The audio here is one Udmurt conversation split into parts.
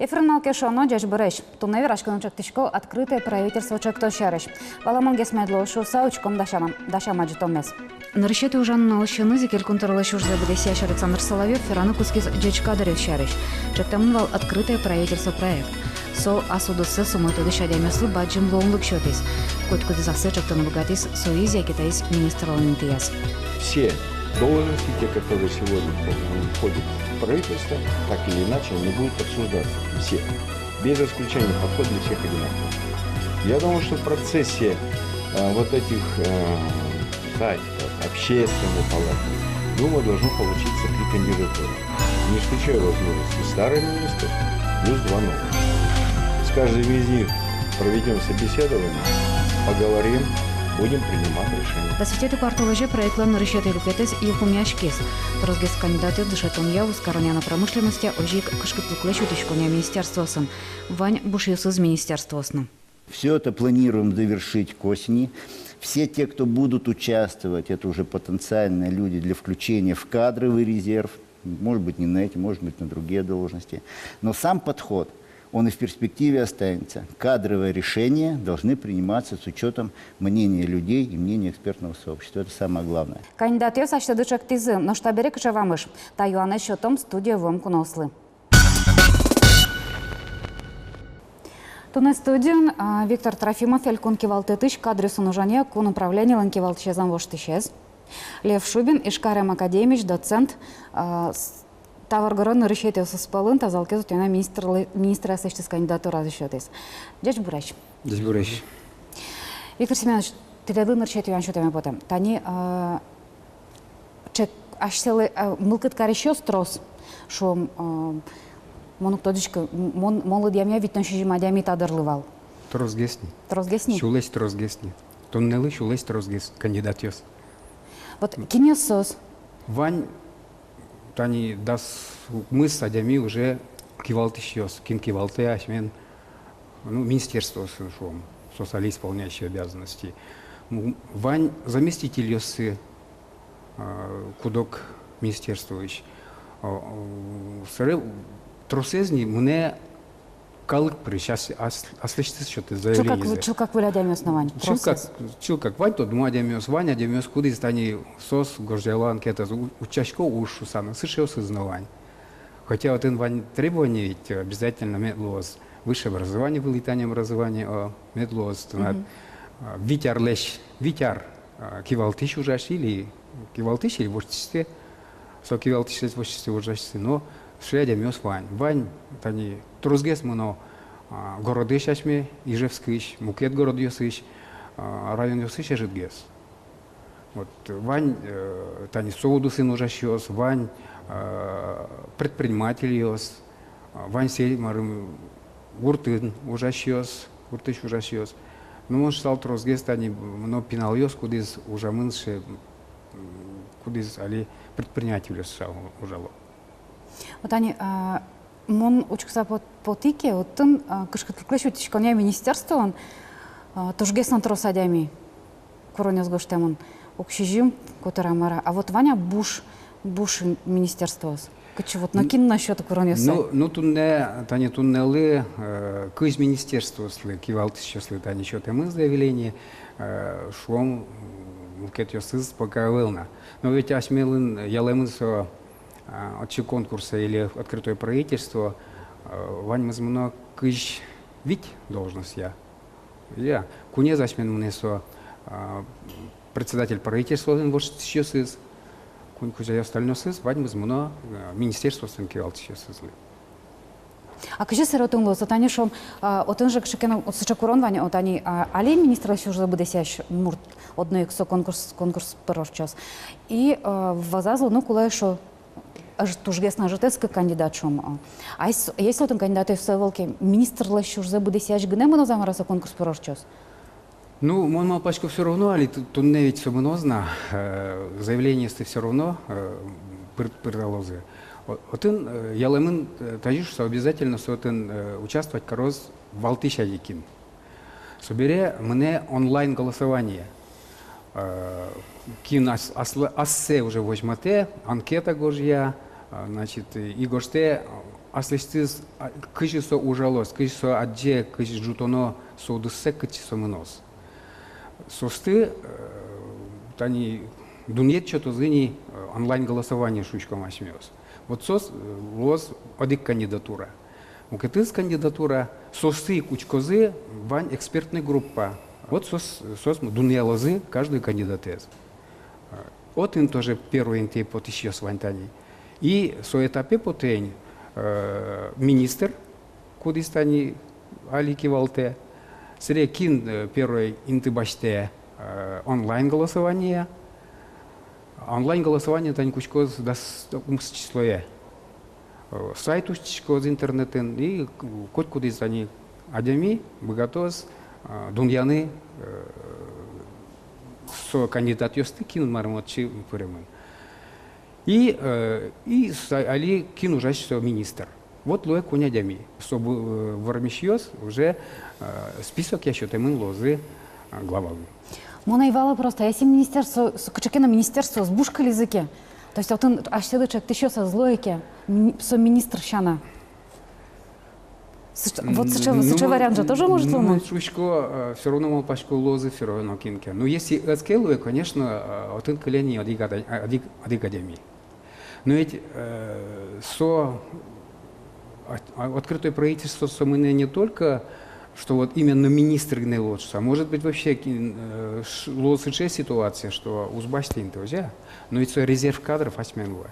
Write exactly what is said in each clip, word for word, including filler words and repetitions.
Эфирын «Малы ке шуоно», ӟечбуресь! Туннэ вераськыны чектӥсько «Открытое правительство» чектос сярысь. Валамонгес мед луоз шуыса учком дасям-, дасям адӟытонмес. Нырысетӥ ужан нуналысеныз ик Элькун тӧролэсь ужзэ быдэсъясь Александр Соловьёв вераны кутскиз ӟеч кадръёс сярысь. Чектэмын вал «Открытое правительство» проект. Со ас удыссэс умой тодӥсь адямиослы бадӟым луонлык сётӥз. Котькудӥз ассэ чектыны быгатӥз соиз яке таиз министрлэн интыяз. Все должности, те, которые сегодня входят в правительство, так или иначе, они будут обсуждаться. Все. Без исключения подход для всех одинаковый. Я думаю, что в процессе, э, вот этих, э, сайтов, общественной палаты, думаю, должно получиться три кандидатуры. Не исключаю возможности старый министр плюс два новых. С каждым из них проведём собеседование, поговорим, будем принимать решения. Дас витетӥ куартолэзе проектлэн нырысетӥ люкетэз йылпумъяськиз. Тросгес кандидатъёс дышетонъя, вузкаронъя но промышленностья, озьы ик кышкытлыклэсь утиськонъя министерствоосын. Вань бушъёсыз министерствоос но. Всё это планируем завершить к осени. Все те, кто будут участвовать, это уже потенциальные люди для включения в кадровый резерв. Может быть, не на эти, может быть, на другие должности. Но сам подход, он и в перспективе останется. Кадровые решения должны приниматься с учётом мнения людей и мнения экспертного сообщества. Это самое главное. Кандидатъёс асьсэды чектӥзы, нош табере кыӵе вамыш? Та юанэз сётом студие вуэм куноослы. Туннэ студиын, а, Виктор Трофимов, Элькун кивалтэтысь кадръёсын ужанъя кун управленилэн кивалтӥсезлэн воштӥсез. Лев Шубин, Ижкарем академиысь доцент, а, с-, та воргорон нырысетӥосыз пӧлын тазалыкез утёнъя министрлы-, министръя аслэсьтыз кандидатуразэ сётӥз. Ӟечбуресь! Ӟечбуресь! Виктор Семёнович, тӥледлы нырысетӥ юан сётэме потэ. Тани, а, чек-, асьсэлы, а, мылкыд карисьёс трос, шуом, а, мон уг тодӥськы, м-, мон, мон лыдъямъя витьтон сизьым адями та дырлы вал. Тросгес ни. Тросгес ни? Сюлэсь тросгес ни. Туннэлы сюлэсь тросгес кандидатъёс. Вот кинъёс соос? Вань, тани дас укмыс адями уже кивалтӥсьёс, кин кивалтэ асьмен, ну, министерствоосын, шуом, соос али исполняющие обязанности. М, вань заместительёссы, а, куд-ог министерствоысь. А, а, собере тросэз ни мынэ калык пырысь, ас-, ас-, аслэсьтыз сётэ заявлениезэ. Чылкак вы-, чылкак выль адямиос но вань, чылкак, тросэз. Чылкак вань тодмо адямиос, вань адямиос, кудӥз тани соос гожъяло анкетазэ, у-, утчасько уж шуыса но, сыӵеосыз но вань. Хотя отын вань требование ведь, обязательно мед луоз высшее образование, вылӥ тани образование, а, мед луоз тынад, мгм, а, вить арлэсь, вить ар, а, кивалтӥсь ужась или кивалтӥсь или воштӥсьсы, со кивалтӥсьлэсь воштӥсьсы ужасьсы, но сыӵе адямиос вань. Вань тани тросгес мыно, а, городысь асьме, Ижевскысь, мукет городъёсысь, а, районъёсысь ӧжытгес. Вот, вань, э, тани со удысын ужасьёс, вань, э, предпринимательёс, а, вань сэ-, марым, гуртын ужасьёс, гуртысь ужасьёс. Ну, мон шуысал, тросгес тани мыно пиналъёс, кудӥз ужамын сыӵе, м, кудӥз али предпринимательёс шуыса ужало. Вот ани, а, мон учкыса пот-, потӥ ке, отын, а, кышкытлыклэсь утиськонъя министерствоын, а, тужгес но трос адями куронъёс гожтэмын, уксизьым котырам ара. А вот вань-а буш, буш министерствоос? Кытчы вот нокин но сётэ куронъёссэ? Ну, ну, туннэ, тани туннэлы, э, кызь министерствоослы, кивалтӥсьёслы тани сётэмын заявление, э, шуом, мукетъёсыз пока ӧвӧл на. Но ведь асьмелэн ялэмын со, а, отчы конкурсэ или открытое правительство, а, ваньмыз мыно кызь вить должностья. Я, куинез асьмелэн мынэ со, а, председатель правительствоын воштӥсьёсыз, куинь кузя остальнойёсыз, ваньмыз мыно, а, министерствоосын кивалтӥсьёсызлы. А кызьы сэре отын луоз? Отын ини, шуом, а, отын же кыӵе ке но, вот сыӵе курон вань, отын ини, а, али министрлэсь ужзэ быдэсъясь мурт одно ик со конкурс, конкурс пыр ортчоз. И, а, вазаз луыны кулэ, шуом, ӧжыт, тужгес но ӧжыт, кык кандидат, шуом. А ес-, если отын кандидатъёс ӧвӧл ке, министрлэсь ужзэ быдэсъясь гинэ мыноз-а, мар-а, со конкурс пыр ортчоз? Ну, мон малпасько, всё равно али ту-, туннэ ведь со мыноз на, э, заявлениосты всё равно, э, пыр-, пыралозы. О-, отын, э, ялэмын, э, тазьы шуыса, обязательно со отын, э, участвовать кароз валтӥсь адями кин. Собере мынэ онлайн голосование. Э, кин ас-, аслэ-, ассэ уже возьматэ, анкета гожъя, э, значит, и гожтэ, э, аслэсьтыз, а, кызьы со ужалоз, кызьы со адӟе, кызьы ӝутоно со удыссэ, кытчы со мыноз. Соосты, э, тани дунъет сётозы ини, э, онлайн-голосование шуиськом асьмеос. Вот соос, э, луоз одӥг кандидатура. Мукетыз кандидатура, соосты ик учкозы, вань экспертной группа. Вот соос, соос дунъялозы каждый кандидатэз. Отын тоже первой интые потӥсьёс вань тани. И со этапе потэ ини, э, министр, кудӥз тани али кивалтэ. Собере кин, э, первой инты басьтэ, э, онлайн-голосование. Онлайн-голосование тани кутскоз дас укмыс числое. Э, сайт усьтӥськоз интернетын, и к-, котькудӥз тани адями быгатоз, э, дунъяны, э, со кандидатъёсты, кин мар отчы пыремын. И, э, и са-, али кин ужась со министр. Вот луэ куинь адями. Со бу-, э, вормисьёс уже, э, списокъя сётэмын луозы, э, главалы. Мон ӧй вала просто, если министерство, с-, кыӵе ке но министерство, с-, буш кылизы ке. То есть отын асьсэды чектӥсьёс ӧз луэ ке, ми-, со министр сяна. Сыӵ-, вот сыӵе, м, сыӵе вариант же тоже может луыны? Ну, шуисько, э, всё равно малпасько, луозы всё равно кин ке. Ну, если ӧз ке луэ, конечно, э, отын кыле ни одӥг ада-, а, одӥг, одӥг адями. Но ведь, э, со от-, а, открытое правительство со мынэ не только, что вот именно министр гинэ луоз, а может быть вообще кин, э, ш-, луоз сыӵе ситуация, что уз басьты инты, озьы-а? Но ведь со резерв кадров асьмелэн луэ.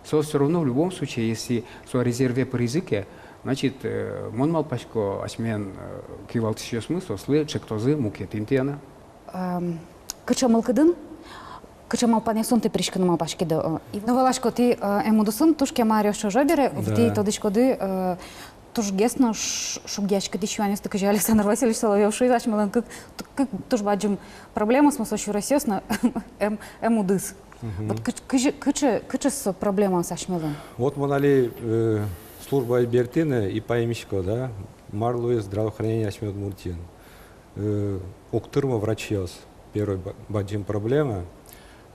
Со всё равно в любом случае, если со резерве пыризы ке, значит, э, мон малпасько, асьмелэн, э, кивалтӥсьёсмы соослы чектозы мукет интые на. Эм, кыӵе мылкыдын, кыӵе малпанъёсын тӥ пыриськыны малпаськиды, э, и, ну, валасько, тӥ, э, эм удысын туж кема аръёс ӵоже бере, да, тӥ тодӥськоды, э, тужгес но ш-, шугъяськытӥсь юанъёсты, кызьы Александр Васильевич Соловьёв шуиз, асьмелэн кык, кык туж бадӟым проблемаос, мусо сюресъёс но эм, эм удыс. Мгм. Вот кыӵ-, кызьы, кыӵе, кыӵе со проблемаос асьмелэн? Вот мон али, э, службае бертӥ но и паймисько, да, мар луиз здравоохранение асьме Удмуртиын. Э, уг тырмо врачъёс, первой ба-, бадӟым проблема.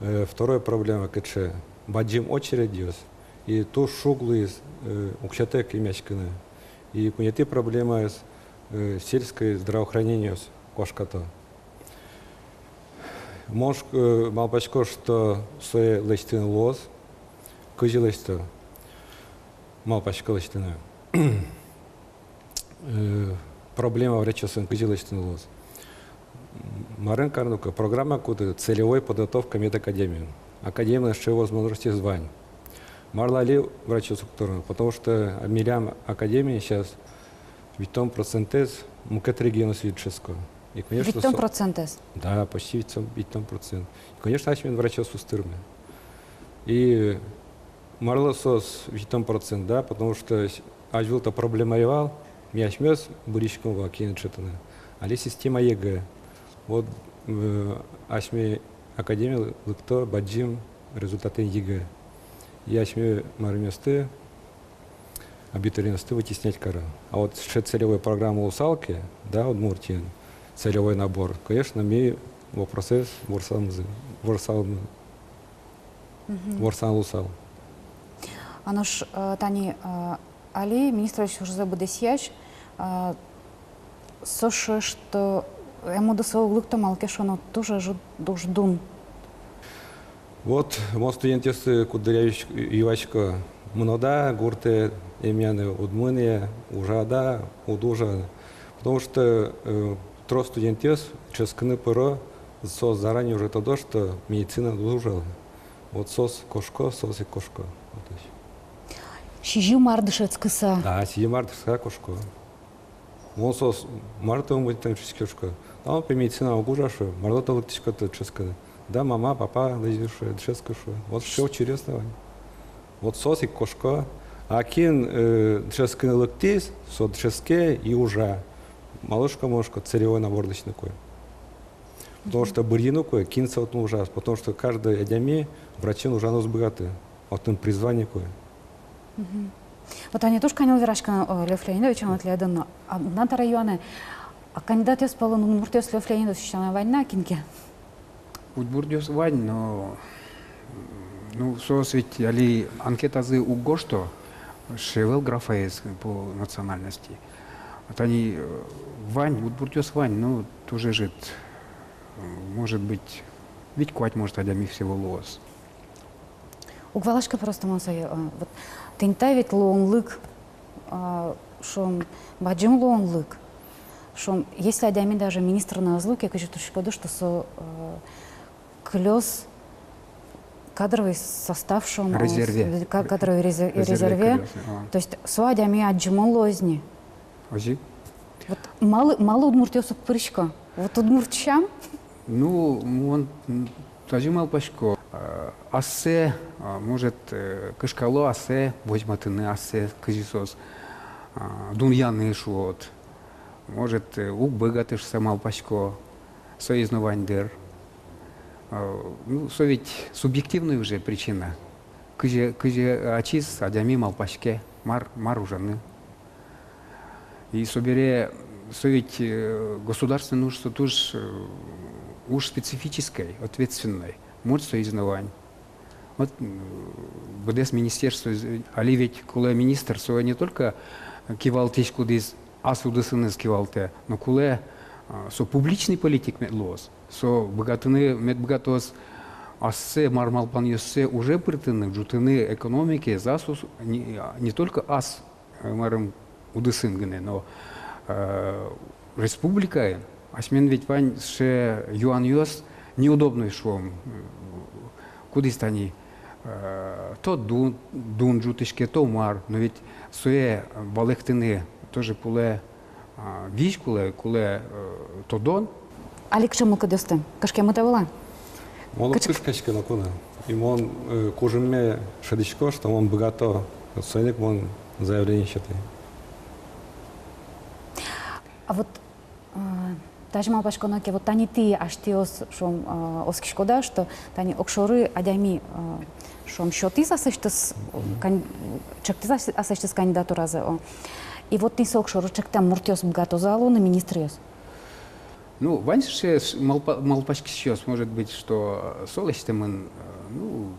Э, второй проблема кыӵе: бадӟым очередьёс, и туж шуг луиз, э, уксётэк эмъяськыны. И куинетӥ проблемаез, э, сельской здравоохранениос кошкато. Мон ш-, э, малпасько, что сое лэсьтыны луоз. Кызьы лэсьто? Малпасько лэсьтыны. Э, проблема врачъёсын кызьы лэсьтыны луоз? Марын карыны ке, программа кутыны, целевой подготовка медакадемиын. Академиын сыӵе возможностьёс вань. Марлы али врачъёс уг тырмо? Потому что милям академиын сейчас витьтон процентэз мукет регионъёсысь дышетско. И, конечно, витьтон со-, процентэз? Да, почти витьтон, витьтон процент. И, конечно, асьмелэн врачъёс уз тырмы. И марлы соос витьтон процент, да, потому что с-, азьвыл-то проблема ӧй вал, ми асьмеос быръиськом вал, кин дышетоно. Али система ЕГЭ. Вот, э, асьме академие лыкто бадӟым результатэн ЕГЭ. И асьме марымъёсты, абитуриентъёсты вытеснять каро. А вот сыӵе целевой программа луысал ке, да, Удмуртиын целевой набор, конечно, ми вопросэз ворсамзы, ворсалмы. Мгм. Ворсан луысал. А нош, э, тани, э, али министр ужзэ быдэсъясь, э, со шуэ, что эм удысэ уг лыкто, малы ке шуоно, туж ӧжыт уждун. Вот мон студентъёсты куддыръя юаськ-, юасько: мыноды-а гуртэ эмъяны, уд мын-а, ужады-а, уд ужа? Потому что, э, трос студентъёс дышетскыны пыро, соос заранее уже тодо, что медицина уд ужалэ. Вот соос кошко, соос ик кошко. Вот озьы. Сизьым ар дышетскыса. Да, сизьым ар дышетскыса кошко. Мон соос, мар тон, мон тон дышетскиськод, шуо. Да, мон пе медицина уг ужа, шуо. Марлы тон лыктӥськод дышетскыны? Да мама, папа лэзизы, шуо, дышетскы, шуо. Вот всё чудесно вань. Вот соос ик кошко. А кин, э, дышетскыны лыктӥз, со дышетске и ужа. Малы, шуисько, мон, шуисько, целевой набор лэсьтыны кулэ? Потому что бырйыны кулэ, кин со отын ужаз. Потому что каждый адями врачен ужаны уз быгаты. Отын призвание кулэ. Мгм. Вот тани туж каньыл вераськон, о, Лев Леонидович, анай тӥледын, а, мынам табере юанэ, а кандидатъёс пӧлын удмуртъёс Лев Леонидович сяна вань на кин ке? Удмуртъёс вань, но, ну, соос ведь али анкетазы уг гожто, Сыӵе ӧвӧл графаез по национальности. А тани, э, вань, удмуртъёс вань, но туж ӧжыт, э, может быть, вить-куать, может, адями всего луоз. Уг валаськы просто мон сое, э, вот тӥни та ведь луонлык, а, шуом, бадӟым луонлык. Шуом, если адями даже министр но ӧз луы ке, кызьы тӥ шуиськоды, что со, э, кылёз кадровый состав, шуом, э, резерве. Ка-, кадровый резер-, резерве, резерве кылёз, а. То есть со адями адӟымон луоз ни. Озьы. Вот малы, малы удмуртъёс уг пырисько? Вот удмурт сям. Ну, мон, м, тазьы малпасько, а, ассэ, а, может, э, кышкало ассэ возьматыны, ассэ, кызьы соос, а, дунъяны шуод. Может, э, уг быгаты шуса малпасько, соиз но вань дыр. А, ну, со ведь субъективной уже причина. Кызьы, кызьы ачиз адями малпаське, мар, мар ужаны. И собере, со ведь, э, государственной уж, со туж, э, уж специфической, ответственной. Мурт соиз но вань. Вот, м, быдэс министерство, али ведь кулэ министр, со не только кивалтӥсь, кудӥз ас удысыныз кивалтэ, но кулэ, а, со публичный политик мед луоз. Со быгатыны, мед быгатоз ассэ мар малпанъёссэ уже пыртыны, ӝутыны экономикаез, ас ус-, не, не только ас, э, марым, удысын гинэ, но, э, республикаын. Асьмелэн ведь вань сыӵе юанъёс, неудобной, шуом, э, кудӥз тани, э, то дун, дун ӝутӥське, то мар, но ведь сое валэктыны тоже кулэ, а, визь кулэ, кулэ, э, тодон. Али кыӵе мылкыдъёсты? Кышкемыт-а вал-а? Мон уг кыӵе кышкаськы ноку но. И мон, э, кужымме шӧдӥсько, что мон быгато. Вот соин ик мон заявление сётӥ. А вот, э, тазьы малпаськоно ке, вот тани тӥ асьтэос, шуом, э, оскиськоды-а, что тани огшоры адями, э, шуом, сётӥз аслэсьтыз, э, кан-, чектӥз ас-, аслэсьтыз кандидатуразэ, о. И вот тӥни со огшоры чектэм муртъёс быгатозы-а луыны министръёс? Ну, вань сыӵе с-, малпа-, малпаськисьёс, может быть, что, э, со лэсьтэмын, э, ну,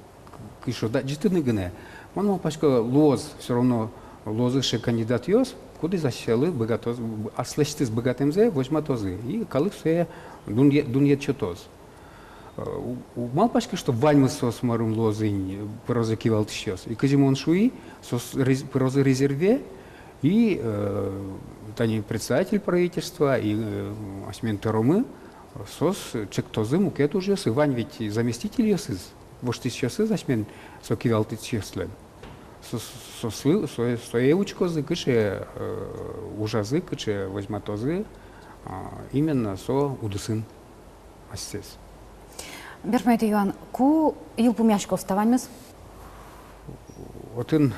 к-, кыӵе да ӝутыны гинэ. Мон малпасько, луоз, всё равно луозы сыӵе кандидатъёс, кудӥз асьсэлы быгатоз, б-, аслэсьтыз быгатэмзэ возьматозы. И калык сое дунъе-, дунъет сётоз. Э, у-, уг малпаськы, что ваньмыз соос марым луозы ини, пырозы кивалтӥсьёс. И кызьы мон шуи, соос рез-, пырозы резерве, и, э, тани председатель правительства, и, э, асьмелэн тӧромы, соос чектозы мукет ужъёсыз, вань ведь заместительёсыз, воштӥсьёсыз асьмелэн со кивалтӥсьёслэн. Соос, соослы, сое, сое учкозы, кыӵе, э, ужазы, кыӵе возьматозы, а, именно со удысын асьсэс. Берпуметӥ юан: ку йылпумъяськоз та ваньмыз? Отын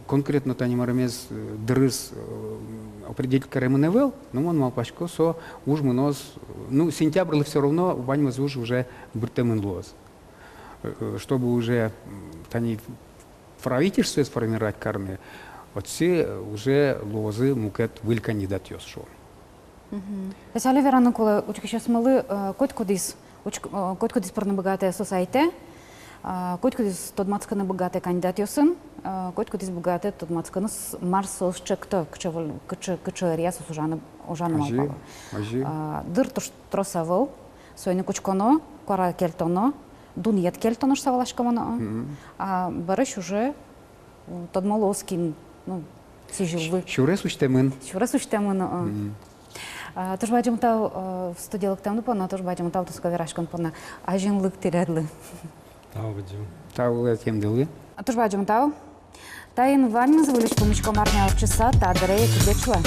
конкретно тани марымез, э, дырыз, э, определить каремын ӧвӧл, но мон малпасько, со уж мыноз, ну, сентябрьлы всё равно ваньмыз уж уже быртэмын луоз. Э, э, чтобы уже, м, тани правительство сформировать карыны, отчы уже луозы мукет выль кандидатъёс, шуом. Мгм. То есть али вераны кулэ учкисьёсмылы, э, котькудӥз, учк-, э, котькудӥз пырыны быгатэ, соос айте, э, котькудӥз тодматскыны быгатэ кандидатъёсын, э, котькудӥз быгатэ тодматскыны, с-, мар соос чекто, кыӵе вол-, кыӵе, кыӵе ӧръя соос ужаны, ужаны малпало. Озьы. Э, дыр туж трос ӧвӧл, соин ик учконо, куара кельтоно, дунъет кельтоно шуса валасько мон, э. Мгм. А бӧрысь уже, э, тодмо луоз кин, ну, сӥзьыллы. Сюрес усьтэмын. Сюрес усьтэмын, о. Мгм. А, туж бадӟым тау, э, студие лыктэмды понна, туж бадӟым тау тодско вераськон понна. Азинлык тӥледлы. Тау бадӟым. Тау лыктэмдылы. Туж бадӟым тау. Таин ваньмыз, выльысь пумиськом арня ортчыса та дыре ик. Ӟеч луэ.